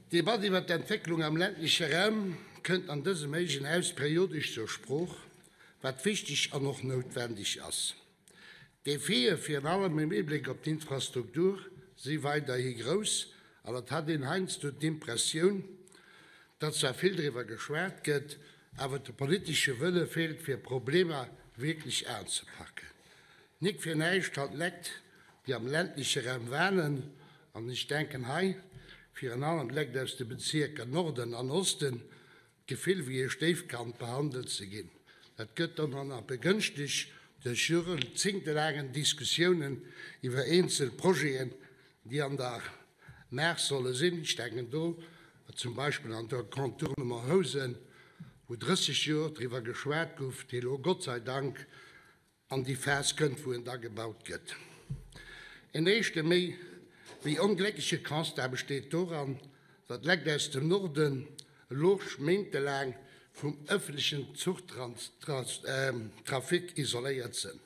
D'Debatt iwwer d'Entwécklung am ländleche Raum kënnt an dësem héijen Haus periodesch zur Sprooch, wat wichteg an och noutwendeg ass. D'Defie virun allem im Hibléck op d'Infrastruktur si weiderhi grouss an et hat een heiansdo d'Impressioun, datt zwar vill driwwer geschwat gëtt, awer de politesche Wëlle feelt, fir Problemer wierklech anzepacken. Nik fir näischt han d'Lekt, déi am ländleche Raum wanen, an ech denken hei virun allem d'Lekt aus de Bezierker Norden an Osten, d'Gefill wéi e Stéifkand behandelt ze ginn. Dat gëtt dann och nach begënschtegt duerch joerzéngtelaangen Diskussiounen iwwer eenzel Projeten, déi an der Maach solle sinn. Ech denken do zum Beispill an de Contournement Housen, wou 30 Joer driwwer geschwat gouf, dee elo Gott sei Dank an déi Phas kënnt, wou en da gebaut gëtt. En éischte méi wéi ongléckleche Constat besteet doran, datt Lekt aus dem Norden elo méintelaang vum ëffentlechen Zuchtrafic isoléiert sënn.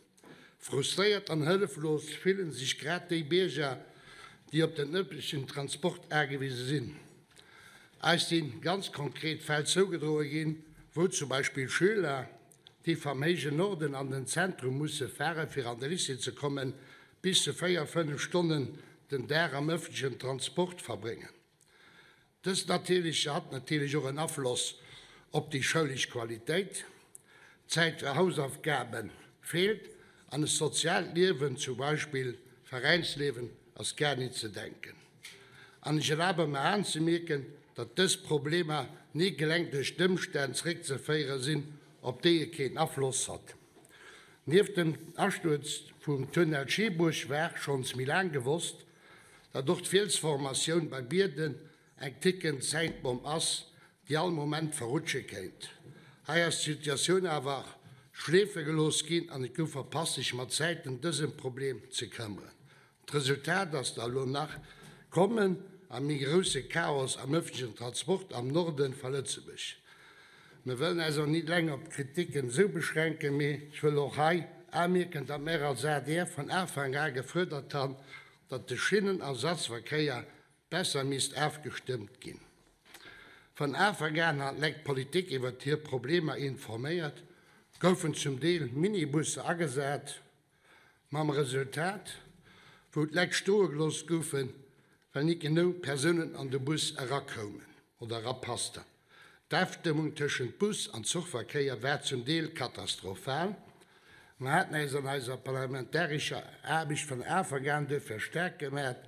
Frustréiert an hëlleflos fillen sech grad déi Bierger, déi op den ëffentlechen Transport agewise sinn. Eis si ganz konkret Fäll zougedroe ginn, wou zum Beispill Schüler, déi vam héijen Norden an den Zentrum musse fare fir an de Lycée ze kommen, bis zu 4, 5 Stonnen den Dag am ëffentlechen Transport verbréngen. Dëst natierlech hat natierlech och en Afloss op déi schoulesch Qualitéit. D'Zäit fir Hausaufgabe feelt an e soziaalt Liewen, zum Beispill Veräinsliewen, ass gar nit ze denken. An ech erlabe mer anzemierken, datt dës Problemer nik eleng duerch d'Ëmstänn zréckzeféiere sinn, op déi e keen Afloss hat. Nieft dem Astuerz vum Tunnel Schieburg war schonns méi laang gewosst, datt och d'Fielsformatioun bei Bierden eng tickend Zäitbomm ass, déi all Moment verrutsche kéint. Hei ass d'Situatioun awer schleefe gelooss ginn an et gouf verpasst, sech mat Zäiten dësem Problem ze këmmeren. D'Resultat ass da elo nach kommen a méi grousse Chaos am ëffentlechen Transport am Norde va Lëtzebuerg. Mir wëllen eis och nit eleng op d'Kritiken esou beschränken, mee ech wëll och hei amierken, datt mär als adr vun Afank a gefuerdert han, datt de Schinnenersatzverkéier besser misst afgestëmmt ginn. Van Afank an hat d'Lekt d'Politik iwwert hir Problemer informéiert, goufen zum Deel Minibusser agesat, Mam Resultat, wou d'Leit stoe gelooss goufen, well nit genou Persounen an de Bus erakoumen oder erapassten. D'Afstëmmung tëschent Bus an Zuchverkéier war zum Deel katastrophal. Mer haten äis an eiser parlamentarescher Aarbecht vun Afank an duerfir staark gemaat,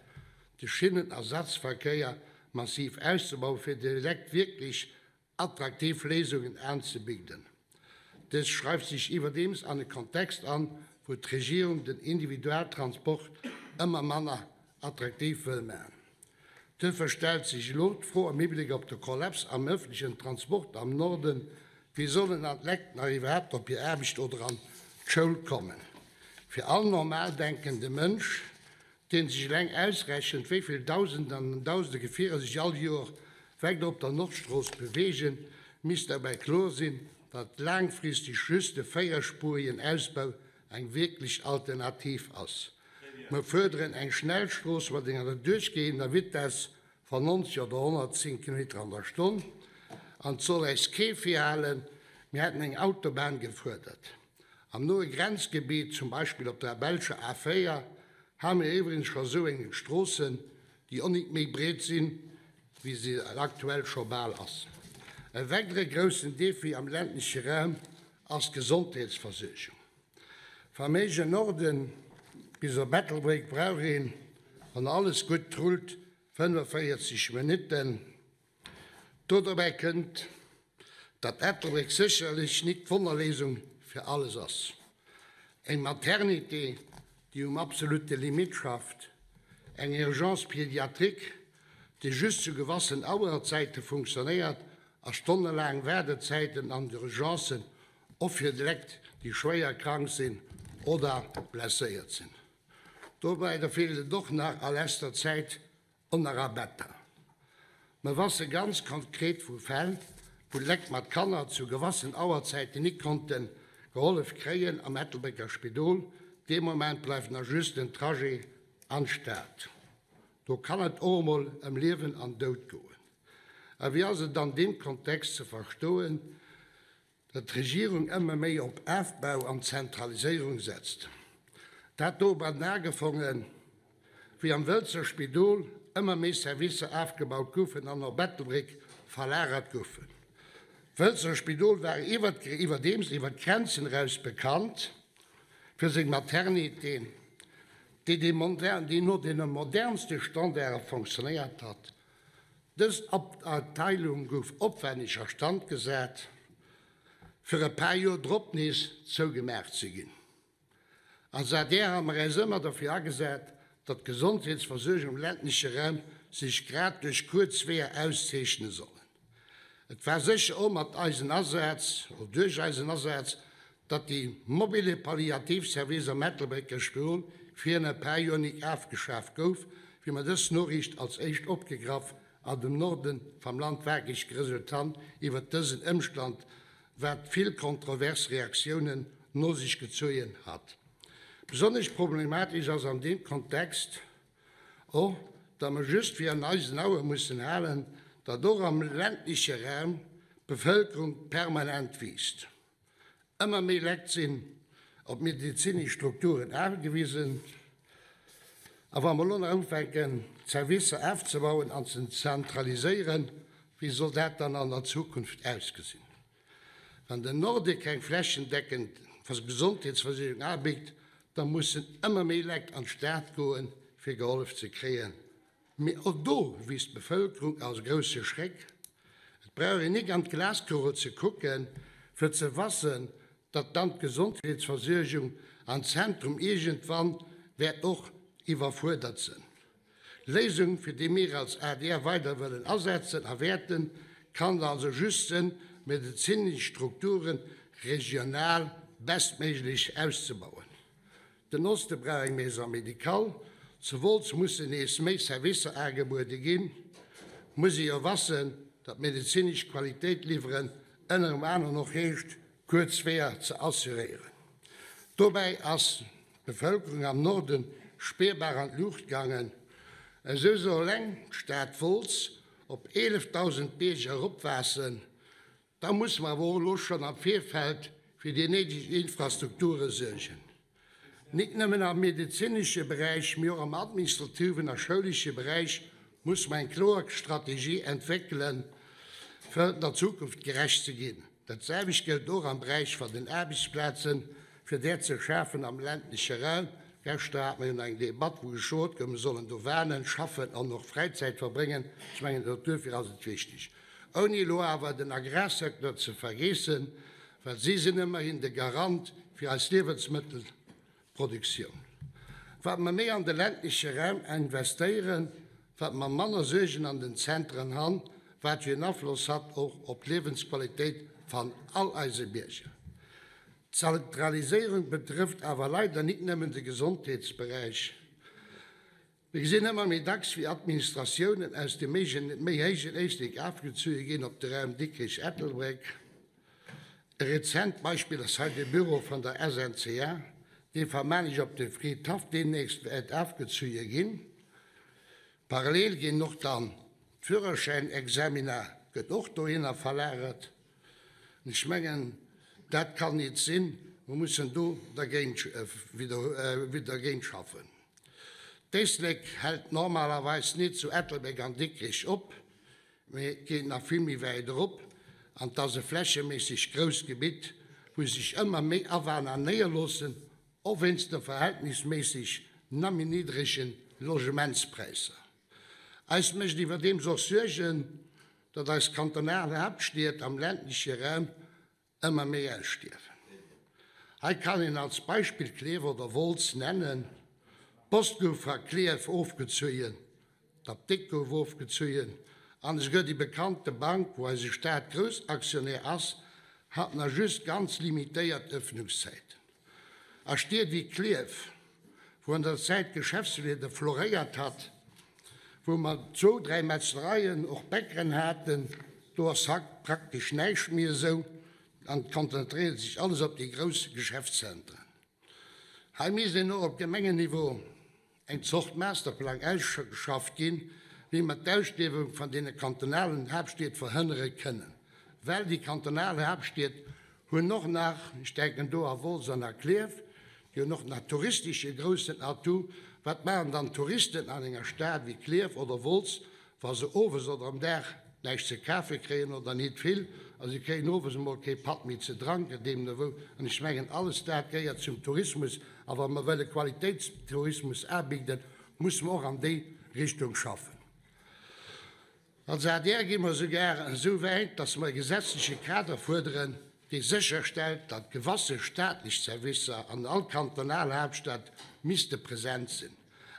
de Schinnenersatzverkéier massiv auszebauen, fir de Lekt wierklech attraktiv Léisungen anzebidden. Dës schreift sech iwwerdeems an e Kontext an, wou d'Regierung den Individualtransport ëmmer manner attraktiv wëll maachen. Duerfir stellt sech elo d'Fro am Hibléck op de Kollaps am ëffentlechen Transport am Norden, Wéi sollen dann d'Lekt nach iwwerhaapt op hir Aarbecht oder an d'Schoul kommen? Fir all normal denkende Mënsch deen sech eleng ausrechent, wéi vill Dausenden an Dausende Gefierer sech all Joer wäit op der Nordstrooss beweegen, misst derbäi kloer sinn, datt laangfristeg just de véierspurigen Ausbau eng wierklech Alternativ ass. Mer fuerderen eng Schnellstrooss mat enger duerchgehender Vitess van 90 oder 110 Kilometer an der Stonn. An et soll äis kee virhalen, mir hätten eng Autobahn gefuerdert. Am noe Grenzgebiet, zum Beispill op der belscher A4, ha mir iwwregens scho sou eng Stroossen, déi och nik méi breet sinn, wéi se aktuell scho bal ass. E weidere groussen Defi am ländleche Raum ass d'Gesondheetsversuergung. Vam héijen Norden bis op Ettelbréck brauch een, wann alles gutt trullt, 45 Minutten. Do dobäi kënnt, datt Ettelbréck sécherlech nit d'Wonnerléisung fir alles ass. Eng Maternité, déi um absolute Limit schafft, eng Urgence pédiatrique, déi just zu gewassen Auerzäite funktionéiert a stonnelaang Waardezäiten an d'Urgencen, och fir d'Lekt, déi schwéier krank sinn oder blesséiert sinn. Dobäi da feelt et och nach a leschter Zäit Onerabetta. Mer wasse ganz konkret vu Fäll, wou Lekt mat Kanner zu gewassen Auerzäiten nit konnte gehollef kréien am Ettelbrécker Spidol. Dee Moment bleift nach just den Trajet an d'Stad. Do kann et och emol ëm Liewen an Doud goen. A wéi ass et an deem Kontext ze verstoen, datt d'Regierung ëmmer méi op Afbau an Zentraliséierung setzt? Dat domadden agefongen, wéi am Wëlzer Spidol ëmmer méi Servicer afgebaut goufen an op Ettelbréck verlagert goufen. D'Wëlzer Spidol war iwwerdeems iwwer d'Grenzen eraus bekannt fir seng Maternité, déi no deene modernste Standarde fonctionnéiert hat. Dës Abteilung gouf opwenneg a Stand gesat, fir e paar Joer drop nees zougemaach ze ginn. Als adr ha mer äis ëmmer derfir agesat, datt d'Gesondheetsversuergung am ländleche Raum sech grad duerch kuerz Weeër auszeechne sollen. Et war sécher och mat eisen Asaz, oder duerch eisen Asaz, datt déi mobile Palliativservice am Ettelbrécker Spidol virun e paar Joer nik afgeschaf gouf, wéi mer dës Noriicht als éischt opgegraff an dem Norde vam Land waakreg gerëselt han iwwert dësen Ëmstand, wat vill kontrovers Reaktiounen no sech gezoien hat. Besonnesch problematesch ass an deem Kontext och, datt mer just fir an eisen Aue mussen halen, datt och am ländleche Raum d'Bevëlkerung permanent wiisst. Ëmmer méi Lekt sinn op medezinesch Strukturen agewisen. A wa mer elo nach ufänken, d'Servicer afzebauen an ze zentraliséieren, wéi soll dat dann an der Zukunft ausgesinn? Wann den Norde keng flächendeckend Gesondheetsversuergung abitt, da mussen ëmmer méi Lekt an d'Stad goen, fir gehollef ze kréien. Mee och do wiisst d'Bevëlkerung als grousse Schréck. Et brauch een nik an d'Glaskugel ze kucken, fir ze wassen, datt dann d'Gesondheetsversuergung am Zentrum iergendwann wäert och iwwerfuerdert sënn. Léisung, fir déi mir als adr weider wëllen asetzen a wäerten, kann also just sënn, d'medezinesch Strukture regional bestméiglech auszebauen. Den Oste brauch eng Maison médicale. Zu Wolz mussen nees méi Servicer agebuede ginn. Muss ee jo wassen, datt medezinesch Qualitéit liwweren ënnerem aneren och heescht, kuerz Weeër ze assuréieren. Dobäi ass d'Bevëlkerung am Norde spierbar an d'Luucht gaangen. Esou soll eleng d'Stad Wolz op 11.000 Bierger eropwaassen. Da musse mer awer och elo schonn am Virfeld fir déi néideg Infrastrukture suergen. Nik nëmmen am medezinesche Beräich, mee och am administrativen a schoulesche Beräich musse mer eng kloer Strategie entwéckelen, fir der Zukunft gerecht ze ginn. Dat selwecht gëllt och am Beräich van den Aarbechtsplazen, fir där ze schafen am ländleche Raum. Geschter hate mer jo nach eng Debatt, wou geschwat gouf, mer sollen do wanen, schaffen an och Fräizäit verbréngen. Ech mengen, och duerfir ass et wichtig. Ouni elo awer den Agrarsecteur ze vergeessen, well si sinn ëmmerhin de Garant fir eis Liewensmëttelproduktioun. Wat mer méi an de ländleche Raum investéieren, wat mer manner Suergen an den Zentren han, wat jo en Afloss hat och op d'Liewensqualitéit van all eise Bierger. D'Zentraliséierung betrëfft awer leider nit nëmmen de Gesondheetsberäich. Mir gesinn ëmmer méi dacks, wéi Administratiounen aus dem méi héijen Éislek afgezuehe ginn op de Raum Dikrich-Ettelbréck. E rezent Beispill ass hei de Büro vun der SNCA, dee vermaanlech op de Fridhaff deemnächst wäert afgezuehe ginn. Parallel ginn och dann d'Führerschäinexamina gëtt och dohinner verlagert. An ech mengen, dat kann nit sinn. Mer mussen do dergéint dergéint schaffen. D'Éislek hält normalerweis nit zu Ettelbréck an Dikrich op, mee et geet nach vill méi wäit erop an 't ass e flächeméisseg grousst Gebitt, wou sech ëmmer méi Awaner néierloossen, och wéinst de verhältnisméisseg na méi niddrege Logementspräisser. Eis mécht iwwerdeems och Suergen, datt eis kantonal Haaptstied am ländleche Raum ëmmer méi ausstierwen. Hei kann een als Beispill Klierf oder Wolz nennen. D'Post gouf va Klierf ofgezueien, d'Apdikt gouf ofgezueien an esouguer déi bekannte Bank, wou eise Staat Groussaktionär ass, hat nach just ganz limitéiert Öffnungszäiten. A Stied wéi Klierf, wou an der Zäit d'Geschäftsliede floréiert hat, wou mer zwou, dräi Metzlereien, och Bäckeren haten, do ass haut praktesch näischt méi esou an et konzentréiert sech alles op déi grouss Geschäftszentren. Hei misst een och op Gemengenniveau eng Zort Masterplang ausgeschafft ginn, wéi mer d'Ausstierwung van deene kantonalen Haaptstied verhënnere kënnen. Well déi kantonal Haaptstied hunn och nach, ech denken do a Wolz an a Klierf, déi hunn och nach touristesch e groussen Atout. Wat maachen dann d'Touristen an enger Stad wéi Klierf oder Wolz, wa se owes oder am Dag näischt ze kafe kréien oder nit vill a se kréien owes emol kee Patt méi ze dranken, deemno wou. An ech mengen, alles dat gehéiert zum Tourismus. A wa mer wëlle Qualitéitstourismus abigden, musse mer och an déi Richtung schaffen. Als adr gi mer esouguer esou wäit, datt mer e gesetzleche Kader fuerderen, dee sécherstellt, datt gewasse staatlech Servicer an all Kantonalhaaptstad misste present sinn.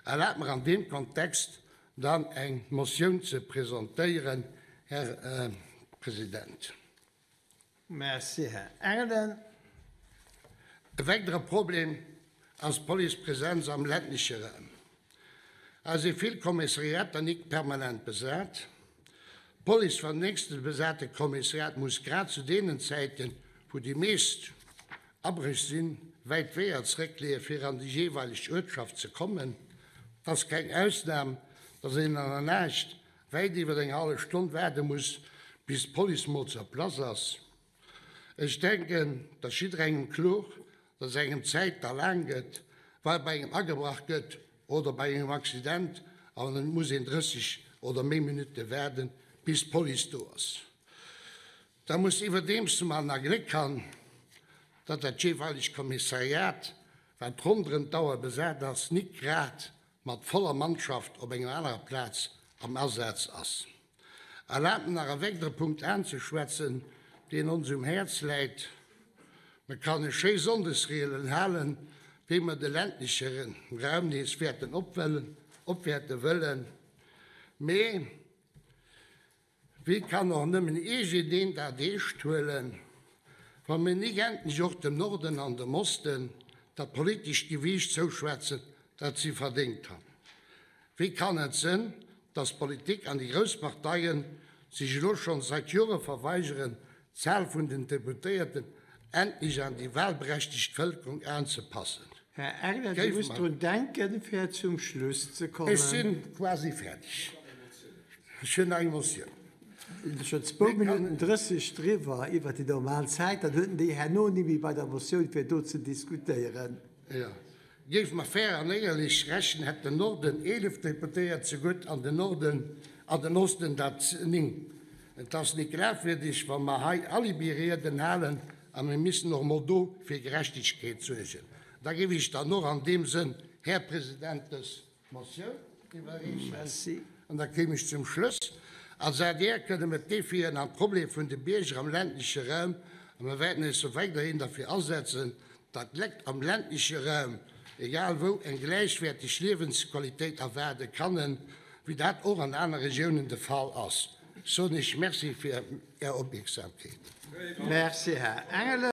Erlaabt mer an deem Kontext dann eng Motioun ze presentéieren, Här President. Merci, Här Engelen. E weidere Problem ass d'Policepresenz am ländleche Raum. Hei si vill Kommissariater nik permanent besat. D'Police vum nächste besate Kommissariat muss grad zu deenen Zäiten, wou déi meescht Abréch sinn, wäit Weeër zeréckleeë fir an déi jeeweileg Uertschaft ze kommen. Et ass keng Ausnam, datt een an der Nacht wäit iwwer eng hallef Stonn waarde muss, bis d'Police mol sur place ass. Ech denken, et ass jidderengem kloer, datt engem d'Zäit da laang gëtt, wa bei engem agebrach gëtt oder bei engem Accident an et muss een 30 oder méi Minutte waarden, bis d'Police do ass. Da muss iwwerdeems man a Gléck han, datt dat jeeweileg Kommissariat, wat ronderëm d'Auer besat ass, nik grad mat voller Mannschaft op enger anerer Plaz am Asaz ass. Erlaabt mer nach e weidere Punkt aanzeschwätzen, deen ons um Häerz läit. Mer kann e schéi Sonndesrieden halen, wéi mer de ländleche Raum nees wäerten opwäerte wëllen, mee Wéi kann och nëmmen iergendeen dat eescht huelen, wa mir nik endlech och dem Norden an dem Osten dat politescht Gewiicht zouschwätzen, dat si verdéngt han? Wéi kann et sënn, datt d'Politik an déi grouss Parteien sech elo schonn sait Jore verweigeren, d'Zahl vun den Deputéierten endlech an déi wahlberechtegt Vëlkerung aanzepassen? Här Engel, Dir musst drun denken, fir zum Schluss ze kommen. Ech si quasi fäerdeg. Ech hunn nach eng Motioun. Schonn zwou Minutten 30 driwwer, iwwert déi normal Zäit. Dann huet en déi herno ni méi bei der Motioun, fir do ze diskutéieren. Jo. Géife mer fair an éierlech rechnen, hätt den Norden 11 Deputéiert zegutt an den Norden an den Osten der 9. Et ass nik glafwierdeg, wa mer hei Alibirieden halen a mir missen och emol do fir Gerechtegkeet suergen. Da géif ech dann och an deem Sënn, Här President, dës Motioun iwwerreechen. An da kéim ech zum Schluss. Als adr kënne mer d'Defien an d'Probleem vun de Bierger am ländleche Raum a mer wäerten eis och weiderhin derfir asetzen, datt d'Lekt am ländleche Raum, egal wou, eng gläichwäerteg Liewensqualitéit erwaarde kannen, wéi dat och an aner Regiounen de Fall ass. Ech soen Iech Merci fir Är Opmierksamkeet. Merci, Här Engelen.